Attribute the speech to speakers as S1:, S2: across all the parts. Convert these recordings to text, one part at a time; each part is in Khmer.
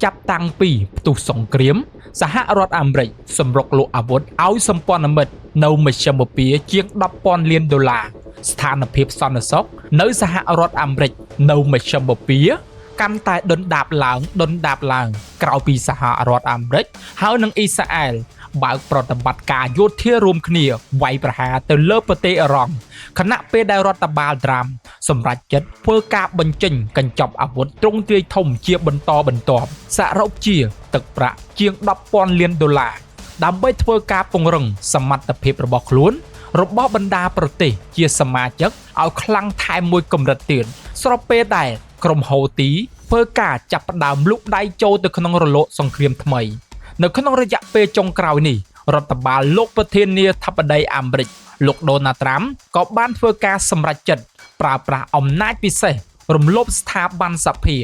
S1: ចាប់តាំងពីផ្ទុះសង្គ្រាម សហរដ្ឋអាមេរិកសម្រុកលក់អាវុធឲ្យសម្ព័ន្ធមិត្តនៅមជ្ឈិមបូព៌ាជាង10,000លានដុល្លារស្ថានភាពសន្តិសុខនៅសហរដ្ឋអាមេរិកនៅមជ្ឈិមបូព៌ាកាន់តែដុនដាបឡើងដុនដាបឡើងក្រោយពីសហរដ្ឋអាមេរិកហើយនិងអ៊ីស្រាអែលបើកប្រតិបត្តិការយោធារួមគ្នាវាយប្រហារទៅលើប្រទេសអ៊ីរ៉ង់ខណៈពេលដែលរដ្ឋបាលត្រាំសម្រេចចិត្តធ្វើការបញ្ចេញកញ្ចប់អាវុធទ្រង់ទ្រាយធំជាបន្តបន្ទាប់សរុបជាទឹកប្រាក់ជាង10,000លានដុល្លារដើម្បីធ្វើការពង្រឹងសមត្ថភាពរបស់ខ្លួនរបស់បណ្ដាប្រទេសជាសមាជិកឲ្យខ្លាំងថែមមួយកម្រិតទៀតស្របពេលដែលក្រុមហូទីធ្វើការចាប់ផ្ដើមលូកដៃចូលទៅក្នុងរលកសង្គ្រាមថ្មីនៅក្នុងរយៈពេលចុងក្រោយនេះរដ្ឋបាលលោកប្រធានាធិបតីអាមេរិកលោកដូណាល់ត្រាំក៏បានធ្វើការសម្រេចចិត្តប្រើប្រាស់អំណាចពិសេសរំលោភស្ថាប័នសភា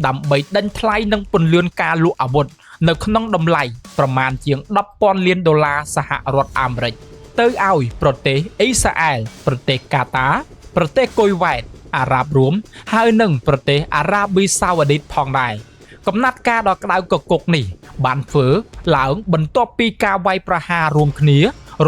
S1: ដើម្បីដេញថ្លៃនិងពន្លឿនការលក់អាវុធនៅក្នុងតម្លៃប្រមាណជាង10,000លានដុល្លារសហរដ្ឋអាមេរិកទៅឲ្យប្រទេសអ៊ីស្រាអែលប្រទេសកាតា ប្រទេសគុយវ៉ែតអារ៉ាប់រួមហើយនិងប្រទេសអារ៉ាប៊ីសាអូឌីតផងដែរកំណាត់ការដ៏ក្តៅគគុកនេះបានធ្វើឡើងបន្ទាប់ពីការវាយប្រហាររួមគ្នា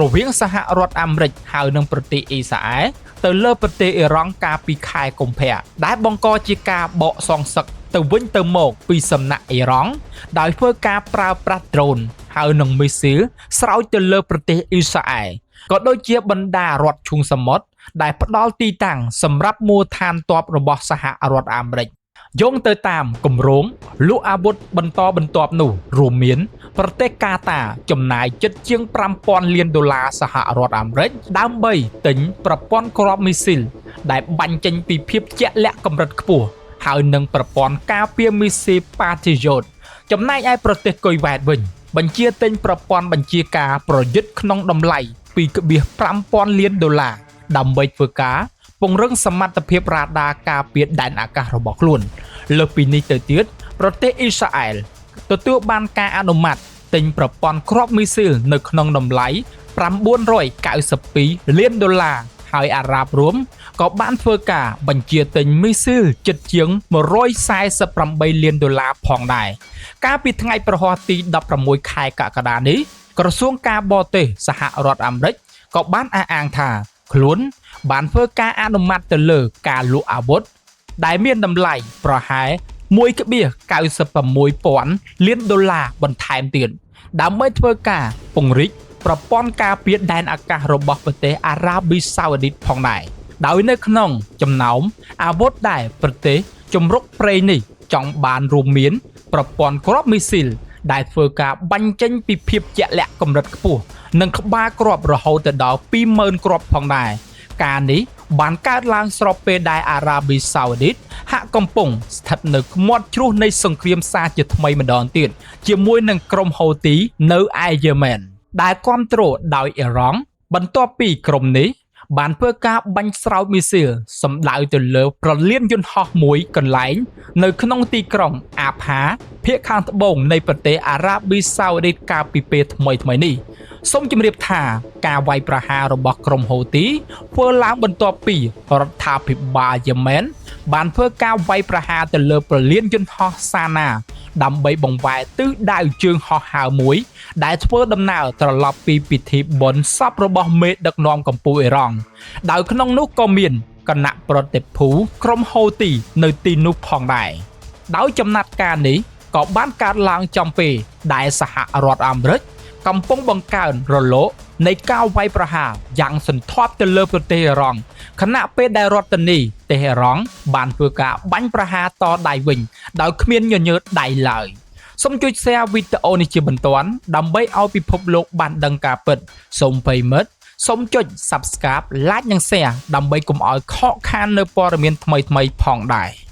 S1: រវាងសហរដ្ឋអាមេរិកហើយនិងប្រទេសអ៊ីស្រាអែលទៅលើប្រទេសអ៊ីរ៉ង់កាលពីខែកុម្ភៈដែលបង្កជាការបកសងសឹកទៅវិញទៅមកពីសំណាក់អ៊ីរ៉ង់ដោយធ្វើការប្រើប្រាស់ដ្រូនហើយនិងមីស៊ីលស្រោចទៅលើប្រទេសអ៊ីស្រាអែលក៏ដូចជាបណ្ដារដ្ឋឈូងសមុទ្រដែលផ្ដល់ទីតាំងសម្រាប់មូលដ្ឋានទ័ពរបស់សហរដ្ឋអាមេរិកយោងទៅតាមគម្រោងលក់អាវុធបន្តបន្ទាប់នោះរួមមានប្រទេសកាតាចំណាយជិតជាង5000លានដុល្លារសហរដ្ឋអាមេរិកដើម្បីទិញប្រព័ន្ធគ្រាប់មីស៊ីលដែលបាញ់ចេញពីភាពជាក់លាក់កម្រិតខ្ពស់ហើយនិងប្រព័ន្ធការពារមីស៊ីល Patriot ចំណែកឯប្រទេសគុយវ៉ែតវិញបញ្ជាទិញប្រព័ន្ធបញ្ជាការប្រយុទ្ធក្នុងតម្លៃ2.5000លានដុល្លារដើម្បីធ្វើការពង្រឹងសមត្ថភាពរ៉ាដាការពារដែនអាកាសរបស់ខ្លួនលើសពីនេះទៅទៀតប្រទេសអ៊ីស្រាអែលទទួលបានការអនុម័តទិញប្រព័ន្ធគ្រាប់មីស៊ីលនៅក្នុងតម្លៃ992លានដុល្លារហើយអារ៉ាប់រួមក៏បានធ្វើការបញ្ជាទិញមីស៊ីលជិតជាង148លានដុល្លារផងដែរកាលពីថ្ងៃព្រហស្បតិ៍ទី16ខែកក្កដានេះក្រសួងការបរទេសសហរដ្ឋអាមេរិកក៏បានអះអាងថាខ្លួនបានធ្វើការអនុម័តទៅលើការលក់អាវុធដែលមានតម្លៃប្រហែល1.96ពាន់លានដុល្លារបន្ថែមទៀតដើម្បីធ្វើការពង្រីកប្រព័ន្ធការពារដែនអាកាសរបស់ប្រទេសអារ៉ាប៊ីសាអូឌីតផងដែរដោយនៅក្នុងចំណោមអាវុធដែលប្រទេសជំរុកព្រៃនេះចង់បានរួមមានប្រព័ន្ធគ្រាប់មីស៊ីលដែលធ្វើការបាញ់ចេញពីភាពជាក់លាក់កម្រិតខ្ពស់និងក្បាលគ្រាប់រហូតទៅដល់20,000គ្រាប់ផងដែរការនេះបានកើតឡើងស្របពេលដែលអារ៉ាប៊ីសាអូឌីតហាក់កំពុងស្ថិតនៅមាត់ជ្រោះនៃសង្គ្រាមសាជាថ្មីម្ដងទៀតជាមួយនឹងក្រុមហូទីនៅឯយេម៉ែនដែលគ្រប់គ្រងដោយអ៊ីរ៉ង់បន្ទាប់ពីក្រុមនេះបានធ្វើការបាញ់ស្រោចមីស៊ីលសម្ដៅទៅលើប្រលានយន្តហោះមួយកន្លែងនៅក្នុងទីក្រុងអាផាភាគខាងត្បូងនៃប្រទេសអារ៉ាប៊ីសាអូឌីតកាលពីពេលថ្មីៗនេះសូមជម្រាបថាការវាយប្រហាររបស់ក្រុមហូទីធ្វើឡើងបន្ទាប់ពីរដ្ឋាភិបាលយេម៉ែនបានធ្វើការវាយប្រហារទៅលើប្រលានយន្តហោះសាណាដើម្បីបង្វែរទិសដៅជើងហោះហើរមួយដែលធ្វើដំណើរត្រឡប់ពីពិធីបុណ្យសពរបស់មេដឹកនាំកម្ពុជាអ៊ីរ៉ង់ដោយក្នុងនោះក៏មានគណៈប្រតិភូក្រុមហូទីនៅទីនោះផងដែរដោយចំណាត់ការនេះក៏បានកើតឡើងចំពេលដែលសហរដ្ឋអាមេរិកកំពុងបង្កើនរលកនៃការវាយប្រហារយ៉ាងសន្ធាប់ទៅលើប្រទេសអ៊ីរ៉ង់ខណៈពេលដែលរដ្ឋធានីតេហេរ៉ង់បានធ្វើការបាញ់ប្រហារតដៃវិញដោយគ្មានញញើតដៃឡើយសូមជួយ share វីដេអូនេះជាបន្ទាន់ដើម្បីឲ្យពិភពលោកបានដឹងការពិតសូមប្រិយមិត្តសូមចុច Subscribe Like និង Share ដើម្បីកុំឲ្យខកខាននៅព័ត៌មានថ្មីៗផងដែរ។